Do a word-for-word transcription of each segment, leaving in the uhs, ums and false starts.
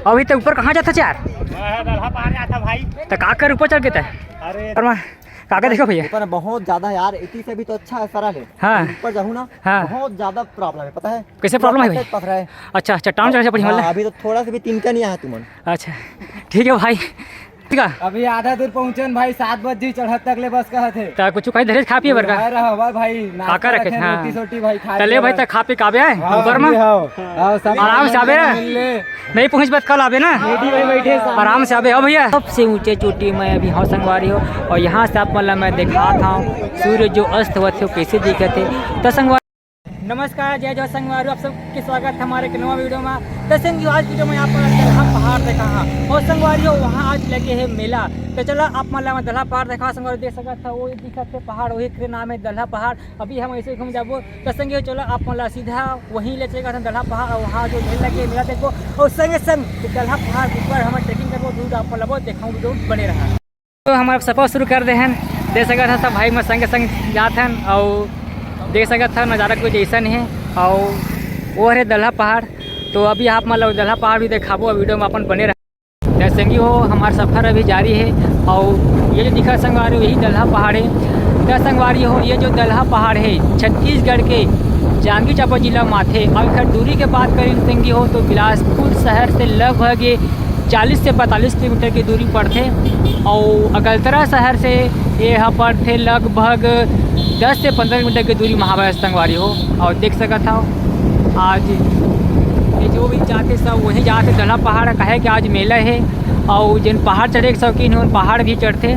अभी तो ऊपर कहाँ जाता यार? मैं दलहा पार जाता भाई। तो का कर ऊपर चढ़ के तय? अरे। और मैं का का देखो भैया? ऊपर बहुत ज्यादा यार, इतनी से भी तो अच्छा है सरल है। हाँ। ऊपर जाऊँ ना, हाँ। बहुत ज्यादा प्रॉब्लम है, पता है? कैसे प्रॉब्लम है भाई? पथरा है। अच्छा, चट्टान चढ़ से पड़ी हाँ, मतलब? अभी तो थोड़ा सा भी तिनका नहीं आया तुमन। अच्छा, ठीक है भाई। ठीक है। अभी आधा दूर पहुँचन भाई, सात बजे चढ़त तक ले बस कहत हे। त कुछ कहीं धरे खा पिए बर का? भाई रहा, भाई, भाई, नाश्ता काका रखे, रखे, हाँ। रोटी सोटी भाई खा त ले भाई, भाई। त खा पी काबे आए हाँ, ऊपर में? हाँ, हाँ, सब आराम से आबे ना। मिल ले। नहीं पहुँच बात कल आबे ना। मोदी भाई बैठे सामने। आराम से आबे हो भैया। सबसे ऊंचे चोटी में अभी हूँ संगवारी हो, और यहाँ से आप मतलब मैं दिखात हूँ सूर्य जो अस्त होत हे, वो कैसे दिखत हे। त संगवारी नमस्कार, जय जोहार संगवारी हो, आप सबके स्वागत है हमारे एक नवा वीडियो में। तो संगवारी हो, आज वीडियो में आप मन ला दलहा पहाड़ देखा हाँ। और संगवारी हो, वहाँ आज लगे है मेला। तो चलो आप मन ला मैं दलहा पहाड़ देखा संगवारी हो, देख सकत हो, वो दिखत है पहाड़, वही के नाम है दलहा पहाड़। अभी हम ऐसे घूम जाबो। तो संगवारी हो, चलो आप मन ला सीधा वहीं ले चलेगा दलहा पहाड़, और वहाँ जो मेला लगे, मेला देखबो, और संगे संग दलहा पहाड़ के ऊपर हम ट्रेकिंग करबो, दूर आप मन ला वो देखाऊँ, वीडियो बने रहा। तो हमर सफर शुरू कर दे हन। देख सकत ह सब भाई मन संगे संग जात हन, अउ देख सकत ह नज़ारा कुछ ऐसन हे, अउ वो हरे दलहा पहाड़। तो अभी आप मन ला दलहा पहाड़ भी देखाबो, वीडियो में अपन बने रहा। जय संगी हो, हमार सफर अभी जारी हे, अउ ये जो दिखत संगवारी हो, यही दलहा पहाड़ हे। जय संगवारी हो, ये जो दलहा पहाड़ हे, छत्तीसगढ़ के जांजगीर चांपा जिला में आथे। अउ एकर दूरी के बात करें संगी हो, तो बिलासपुर शहर से लगभग ये चालीस से पैंतालीस किलोमीटर की दूरी पड़थे, अउ अगलतरा शहर से ये ह पड़थे लगभग दस से पंद्रह किलोमीटर की दूरी महाबा संगवारी हो। अउ देख सकत हव, आज ये जो भी जाथे सब वहीं जाथे दलहा पहाड़, काहे कि आज मेला हे, अउ जिन पहाड़ चढ़े के शौकीन हे, उन पहाड़ भी चढ़थे।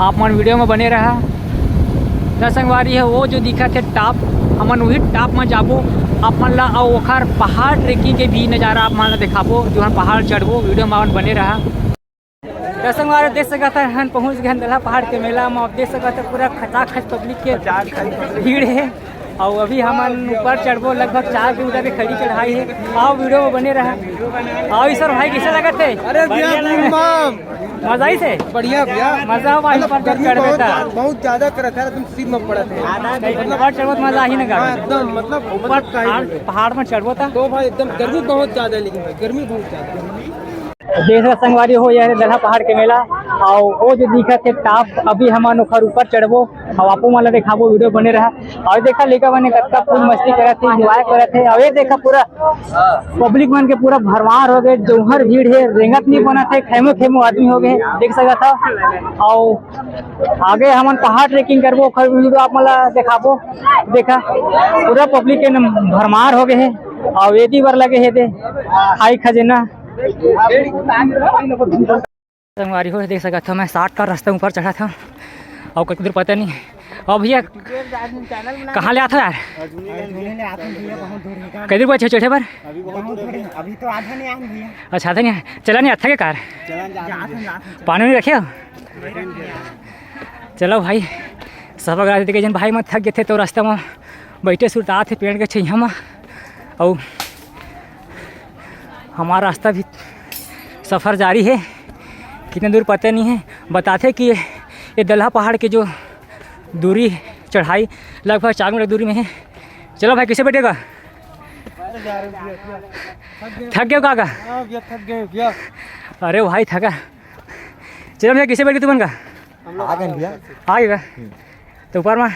आप मन वीडियो में बने रहा। त संगवारी हो, वो जो दिखत हे टॉप, हमन वही टॉप में जाबो, आप मन ला अउ ओखर पहाड़ ट्रेकिंग के भी नज़ारा आप मन ला देखाबो, जो हम पहाड़ चढ़बो, वीडियो में अपन बने रहा। त संगवारी हो, देख सकत ह, हम पहुँच गए हन दलहा पहाड़ के मेला में। आप देख सकत ह, पूरा खचाखच पब्लिक के भीड़ हे, अउ अभी हमन ऊपर चढ़बो, लगभग चार किलोमीटर के कड़ी चढ़ाई हे। अउ वीडियो में बने रहा। अउ ईश्वर भाई, कैसे लगत हे? अरे भैया, बढ़िया लगे। मजा आइस हे? बढ़िया भैया। मजा आइस हे, मतलब, ऊपर गर्मी चढ़बे बहुत त। ज्या-, बहुत ज्यादा करत हे, एकदम सिर में पड़त हे। मतलब, ऊपर चढ़बो त मजा आही ना हाँ, गाड़ी। एकदम, मतलब, ऊपर मतलब, काहे पहाड़, नहीं? पहाड़ में चढ़बो त। तो भाई, एकदम गर्मी बहुत ज्यादा है, लेकिन भाई, गर्मी बहुत ज्यादा है। देख सकत संगवारी हो, ये हरे दलहा पहाड़ के मेला, अउ वो जो दिखत हे टॉप, अभी हमन ओखर ऊपर चढ़बो, अउ आपो मन ला देखाबो, वीडियो बने रहा। अउ देखा, लइका मन कतका फुल मस्ती करत हे, एंजॉय करत हे। अउ ये देखा, पूरा पब्लिक मन के पूरा भरमार हो गए, जोहर भीड़ हे, रेंगत नहीं बनत हे, खेमो खेमो आदमी हो गए, देख सकत हव। अउ आगे हमन पहाड़ ट्रेकिंग करबो, ओखर वीडियो आप मन ला देखाबो। देखा, पूरा पब्लिक के न भरमार हो गए हे, अउ एदी बर लगे हे दे खाई खजेना। संगवारी हो, देख सकत हव, मैं शॉर्ट का रास्ता ऊपर चढ़त हव, अउ कुछ दूर पता नहीं। अउ भैया, कहाँ ले आथव यार? कई दूर पहुँचे चढ़े बर? अभी तो आधा नहीं आए भैया। अच्छा, आधा नहीं आए। चला नहीं, अच्छा के कार? पानी नहीं रखे हो? चलो भाई, सब अगर आते के जन भाई मन थक गए थे तो रास्ता में बैठे सुरतात हे पेड़ के छैया में। अउ हमार रास्ता भी, सफर जारी हे, कितने दूर पता नहीं हे। बताथे कि ये दलहा पहाड़ के जो दूरी, चढ़ाई लगभग चार किलोमीटर दूरी में हे। चलो भाई, कैसे बैठेगा? थक गए का, का? हाँ भैया, थक गए भैया। अरे भाई, थका। चलो भैया, कैसे बैठ गए तुमन का? आ गए भैया। आ गए का? तो ऊपर में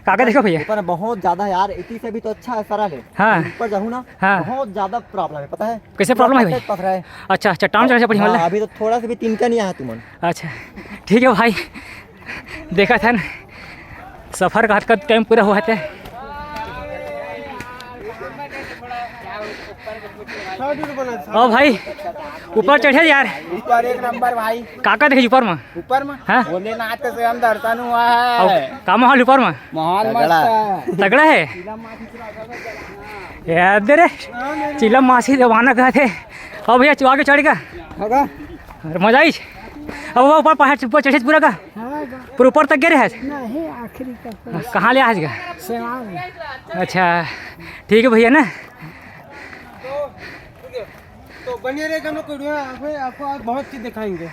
का का देखो भैया? ऊपर में बहुत ज्यादा यार, इतनी से भी तो अच्छा है, सरल है। हाँ। ऊपर जाऊँ ना, हाँ। बहुत ज्यादा प्रॉब्लम है, पता है? कैसे प्रॉब्लम है भाई? पथरा है। अच्छा, चट्टान चढ़ से पड़ी हाँ, मतलब? अभी तो थोड़ा सा भी तिनका नहीं आया तुमन। अच्छा, ठीक है भाई, देखा था ना, सफर का हद टाइम पूरा हुआ था। ओ भाई, ऊपर चढ़े यार। ऊपर एक नंबर भाई। का का देखे ऊपर में? ऊपर में? हाँ? भोलेनाथ से हम दर्शन हुआ है। अउ का माहौल ऊपर में? माहौल मस्त है। तगड़ा है? यार दे रे, चिलम मासी जमाना का थे। अब भैया, आगे चढ़ेगा? होगा। अरे, मजा आई। अब वो ऊपर पहाड़ ऊपर चढ़े पूरा का? हाँ, पूरा ऊपर तक गए रहे? नहीं, आखिरी तक। कहाँ ले आज का? सेवाल। अच्छा, ठीक है भैया ना। तो बने रहे हम लोग वीडियो में, आपको, आपको आज बहुत चीज़ दिखाएंगे।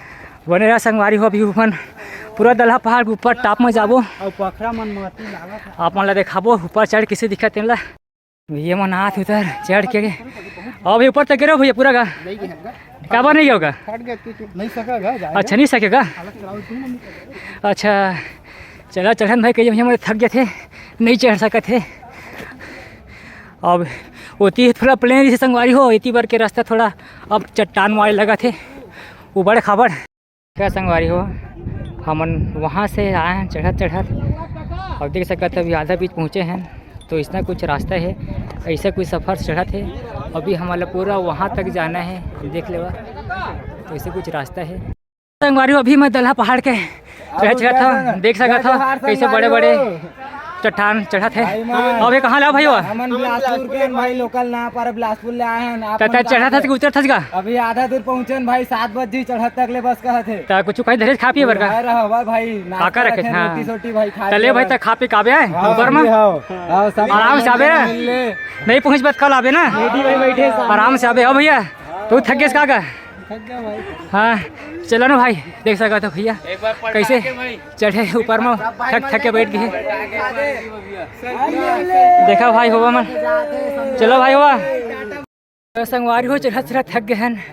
बने रहा संगवारी हो, अभी अपन पूरा दलहा पहाड़ के ऊपर टॉप में जाबो। अउ पखरा मन माटी लागत है। आप मन ला देखाबो ऊपर चढ़ कैसे दिखत तेन ला। भैया मन आत उतर चढ़ के। अभी ऊपर तक गिरो भैया पूरा का। काबर नहीं होगा? फट गया, तू, तू नहीं सकेगा, जाएगा। अच्छा, नहीं सकेगा। हालत खराब होती है ना, नहीं सकेगा। अच्छा, चला चढ़न भाई, कहिए भैया, मैं थक गए थे, नहीं चढ़ सकत थे। अब ओती थोड़ा प्लेन जैसे संगवारी हो, एती बर के रास्ता थोड़ा अब चट्टान वाले लगा थे, उबड़ खाबड़। क्या संगवारी हो, हमन वहाँ से आए हैं चढ़त चढ़त, और देख सकत हो अभी आधा बीच पहुँचे हैं। तो इसना कुछ रास्ता है, ऐसा कुछ सफ़र चढ़त है। अभी हमारा पूरा वहाँ तक जाना है, देख लेवा। तो ऐसे कुछ रास्ता है संगवारी हो। अभी मैं दलहा पहाड़ के चढ़त चढ़त हूँ, देख सकत हो कैसे बड़े बड़े चट्टान चढ़त है। भाई, मैं अबे कहाँ ला भाई हो? हमन बिलासपुर के हन भाई, लोकल ना, पर बिलासपुर ले आए हैं। त, त चढ़त हस कि उतरत हस का? अभी आधा दूर पहुँचन भाई, सात बजे चढ़त तक ले बस कहत हे। त कुछ कहीं धरे खा पिए बर का? भाई रहो भाई, भाई, नाश्ता का रखे? रखे, हाँ। रोटी सोटी भाई खा चले लिया भाई, बस। त खा पी के आबे, हाँ, ऊपर में? हाँ, हाँ, सब आराम से आबे। मिल ले। नहीं पहुँच बात कल आबे ना। रेडी भाई बैठे सामने। आराम से आबे। हो भैया, तू थक गेस का का? हाँ, चलो ना भाई, देख सकत हो भैया कैसे चढ़े ऊपर में, थक थक के बैठ गए। देखा भाई होवा मन, चलो भाई होवा। तो संगवारी हो, चढ़त चढ़त थक गए हैं।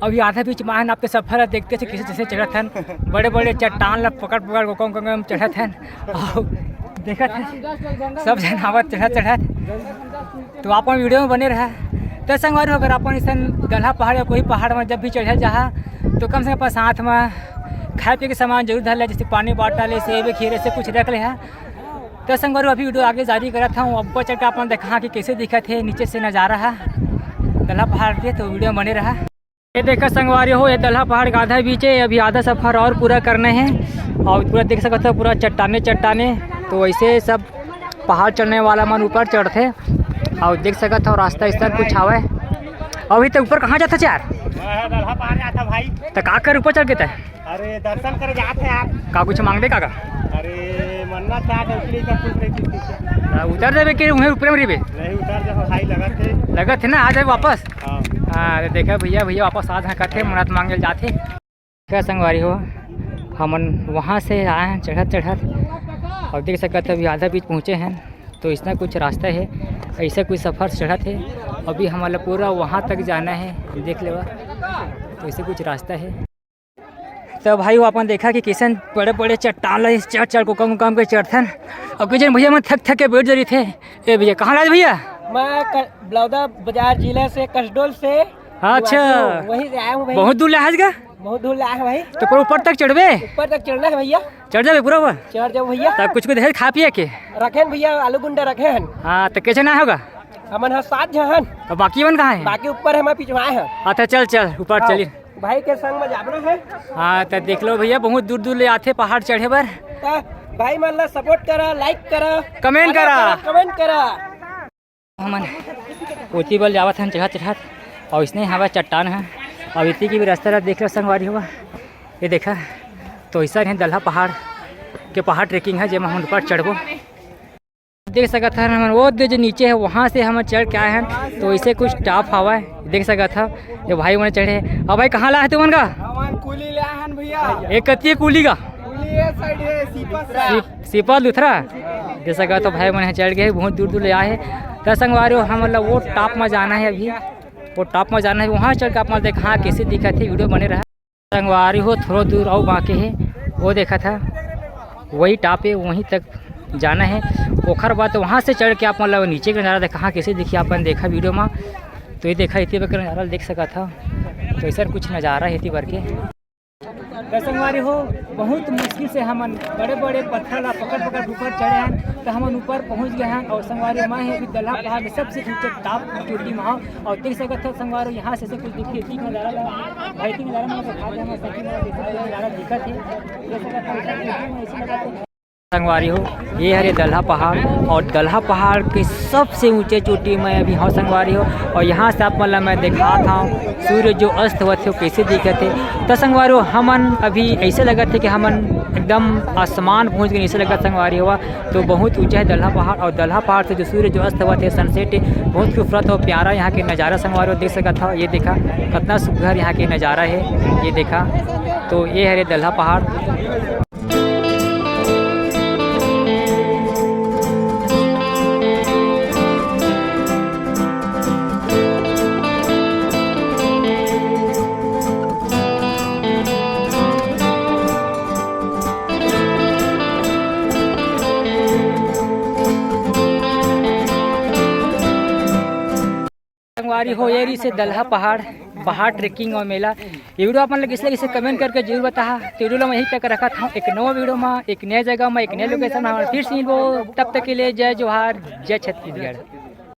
अभी आधा बीच में आए हैं, आपके सफर देखते से कैसे जैसे चढ़त हैं, बड़े बड़े चट्टान ला पकड़ पकड़ के कौन कौन चढ़त हैं। और देखत है सब जन आवत चढ़त चढ़त। तो आप मन वीडियो में बने रहा। तो संगवारी हो, अगर आप मन अइसन दलहा पहाड़ या कोई पहाड़ में जब भी चढ़े जाहा, तो कम से कम अपन साथ में खाए पिए के सामान जरूर धर ले, जैसे पानी बॉटल, सेब, खीरे से कुछ रख ले हा। तो संगवारी हो, अभी वीडियो आगे जारी करत हूँ, ऊपर चढ़ के आप मन देखा कि कैसे दिखत है नीचे से नज़ारा है दलहा पहाड़ के। तो वीडियो में बने रहा। ये देखा संगवारी हो, ये दलहा पहाड़ का आधा बीच है, अभी आधा सफर और पूरा करना है। और पूरा देख सकत हो, पूरा चट्टाने चट्टाने। तो ऐसे सब पहाड़ चढ़ने वाला मन ऊपर चढ़थे। और देख सकत हो, रास्ता इस तरह कुछ आवे। अभी तो ऊपर कहाँ जाता यार? मैं दलहा पहाड़ जाता भाई। तो का कर ऊपर चढ़ के तय? अरे, दर्शन करे जात हे यार। का कुछ मांगबे का का? अरे, मन्नत चाहत हे, उसके लिए सब कुछ नहीं, कुछ नहीं। हाँ, उतर देबे कि उहें ऊपर में रहिबे? नहीं, उतर जाओ भाई, लगत हे। लगत हे ना, आ जाए वापस। हाँ। हाँ, तो देखा भैया, भैया वापस आ जा कथे, मन्नत मांगे जात हे। क्या संगवारी हो, हमन वहाँ से आए हैं चढ़त चढ़त, और देख सकत हो अभी आधा बीच पहुँचे हैं। तो इसना कुछ रास्ता है, ऐसा कुछ सफर चढ़त है। अभी हमारा पूरा वहाँ तक जाना है, देख लेवा। तो ऐसे कुछ रास्ता है। तो भाई, वो अपन देखा कि किसन बड़े-बड़े चट्टान ला चढ़-चढ़, कोकम-कोकम के चढ़थन। और कुछ जन भैया मन थक-थक के बैठ जरी थे। ए भैया, कहाँ ला भैया? मैं क-, बलौदा बाजार जिले से, कसडोल से। हाँ, अच्छा। निवासी हूँ। वहीं से आया हूँ भाई। बहुत दूर ले आए हस गा? बहुत दूर ले आए हैं भाई। तो पूरा ऊपर तक चढ़बे? ऊपर तक चढ़ना है भैया। चढ़ जाबे पूरा ऊपर? चढ़ जाओ भैया। तो कुछ कुछ दे खा पिए के? रखे हैं भैया, आलू गुंडा रखे हैं। हाँ, तो कैसे ना होगा? हमन ह सात झन हन। तो बाकी मन कहाँ है? बाकी ऊपर है, मैं पिछवाए हैं। अच्छा, चल, चल, ऊपर हाँ। चली। भाई के संग में जाबना है। हाँ, तो देख लो भैया, बहुत दूर दूर ले आथे पहाड़ चढ़े बर। तो भाई मन ला सपोर्ट करा, लाइक करा, comment करा। कमेंट करा। हमन ओती बल जावत हन चढ़त चढ़त, और इसने हवा चट्टान है। और इतनी की भी रास्ता ला देख लो संगवारी हुआ, ये देखा, तो ऐसा है दलहा पहाड़ के पहाड़ ट्रेकिंग है, जेमा हम ऊपर चढ़बो। देख सकत हन हमन, वो दे जो नीचे है, वहाँ से हमन चढ़ के आए हैं। तो इसे कुछ टॉप हवा है, देख सकत हव, ये भाई मन चढ़े। अब भाई, कहाँ ला है तुमन का? हमन कुली ले आए हन भैया। एक कत्ती कुली का? कुली ये साइड है, सीपत से। सीप-, सीपत लुथरा। देख सकत हव भाई मन चढ़ गए, बहुत दूर दूर ले आए हैं। त संगवारी हो, हमन ला वो टॉप में जाना है अभी, वो टॉप में जाना है, वहाँ चढ़ के आप मन देख, हाँ, कैसे दिखत है, वीडियो बने रहा। संगवारी हो, थोड़ा दूर अउ बाकी है, वो देखा था, वही टॉप है, वहीं तक जाना है। ओखर बाद वहाँ से चढ़ के आप मतलब नीचे के नज़ारा देखा, हाँ, कैसे दिखिए, अपन देखा वीडियो में। तो ये देखा, इतनी बड़े नज़ारा देख सका था, तो ऐसा कुछ नज़ारा है इतनी बार के। तो संगवारी हो, बहुत मुश्किल से हमन बड़े-बड़े पत्थर ला पकड़-पकड़ ऊपर चढ़े हन, तो हमन ऊपर पहुँच गए हन। और संगवारी, मैं हे अभी दलहा पहाड़ के सबसे ऊँचे टॉप चोटी में हूँ। और देख सकत हो संगवारी, यहाँ से, से कुछ दिखिए, ठीक नज़ारा लगा। भाई, ठीक नज़ारा मैं दिखा दे, मैं सही में देख सकत हो, नज़ारा दिखत हे। देख सकत हो, ऐसा कुछ नहीं, ऐसे लगा तो संगवारी हो, ये हरे दलहा पहाड़, और दलहा पहाड़ के सबसे ऊँचे चोटी में अभी हूँ संगवारी हो। और यहाँ से आप मन ला मैं दिखात हूँ सूर्य जो अस्त होत हे, वो कैसे दिखत हे। तो संगवारी हो, हमन अभी ऐसे लगत हे कि हमन एकदम आसमान पहुँच गए, ऐसे लगत संगवारी हो। तो बहुत ऊँचा है दलहा पहाड़, और दलहा पहाड़ से जो सूर्य जो अस्त होत हे, सनसेट, बहुत खूबसूरत और प्यारा यहाँ के नज़ारा संगवारी हो देख सकत हो। ये देखा, कितना सुघर यहाँ के नज़ारा है, ये देखा। तो ये हरे दलहा पहाड़। संगवारी हो, ये रहिसे दलहा पहाड़, पहाड़ ट्रेकिंग और मेला। ये वीडियो आप मन लगिस लगिस कमेंट करके जरूर बताहा। तो वीडियो ला मैं यहीं तक रखत हूँ, एक नवा वीडियो में, एक नया जगह में, एक नया लोकेशन में फिर से मिलबो। तब तक के लिए जय जोहार, जय छत्तीसगढ़।